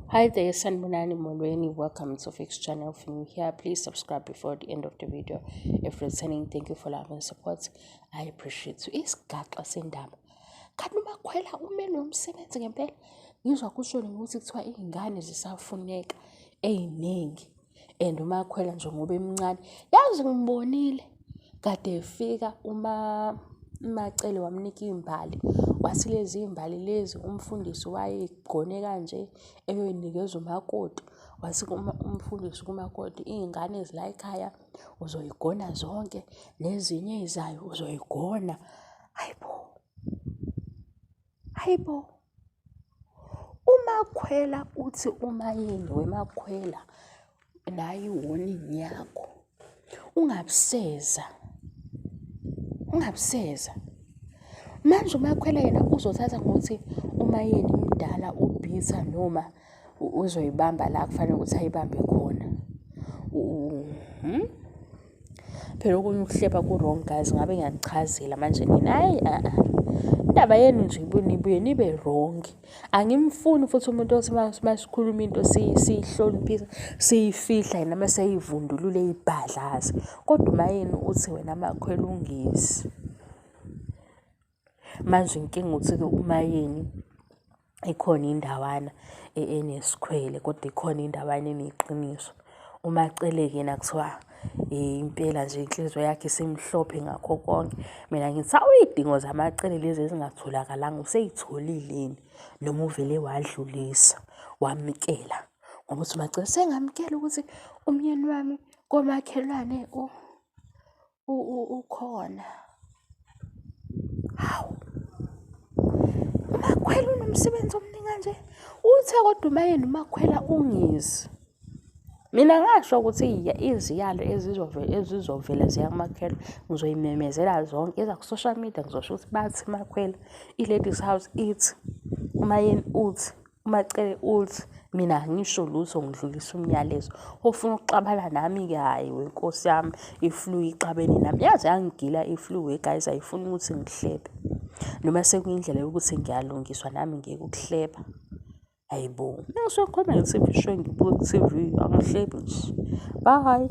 Hi there, Sanbonani Molweni. Welcome to Fix Channel. If you're new here, please subscribe before the end of the video. If returning, thank you for love and support. I appreciate you. Isigaxa sendaba. Kanti uMakhwela umelwe umsebenzi ngempela. Ngizwa kusho ukuthi kuthiwa iy'ngane zisafuneka ey'ningi. And uMakhwela nje ngoba emncane, yazi ngibonile kade efika uma uMaCele wamnika iy'mbali, wathi lezi iy'mbali lezi umfundisi wayey'gone kanje eyoyinikeza umakoti. Wathi umfundisi kumakoti, iy'ngane ezila ekhaya uzoyigona zonke nezinye ey'zayo uzoyigona. Hhayi bo, hhayi bo. UMakhwela uthi uMayeni weMakhwela nayi i-warning yakho. Ungabuseza, ungabuseza. Manje uMakhwela yena uzothatha ngokuthi uMayeni mdala ubhitha noma uzoyibamba la kufanele ukuthi ayibambe khona. Hmm? Phela okunye ukuhleba ku-wrong guys, ngabe ngiyanichazela manje nina hhayi a-a. Indaba yenu nje nibuye nibe wrong. Angimfuni futhi umuntu othi masikhuluma into siyihloniphisa, siyifihla yena mase eyivundulula eyibhadlaza. Kodwa uMayeni uthi wena Makhwela ungezi. Manje inkinga ukuthi-ke uMayeni ikhona indawana enesikhwele kodwa ikhona indawana eneqiniso. UMaCele-ke yena kuthiwa impela nje inhliziyo yakhe isimhlophe ngakho konke. Mina ngithi hawu iy'dingo zamaCele lezi ezingatholakalanga usey'tholile yini noma uvele wadlulisa wamukela. Ngoba uthi uMaCele sengamukela ukuthi umyeni wami komakhelwane ukhona. Hawu, uMakhwela unomsebenzi omningi kanje. Uthe kodwa uMayeni uMakhwela ungezi. Mina ngasho ukuthi iziyalo ezizovela ziya kuMakhwela ngizoyimemezela zonke eza ku-social media ngizosho ukuthi bathi Makhwela, i-Ladies House ithi, uMayeni uthi. UMaCele uthi, Mina angisho lutho ngidlulisa umyalezo. Ofuna ukuxabana nami-ke hhayi wenkosi yami i-flu ixabene nami. Yaze yangigila i-flu we guys ayifuni ukuthi ngihlebe. Noma sekuyindlela yokuthi ngiyalungiswa nami ngiyeke ukuhleba. Hayi bo, mina ngisuke ngikhuluma nge-T_V show ngibuka ku-T_V angihlebi nje. Bye.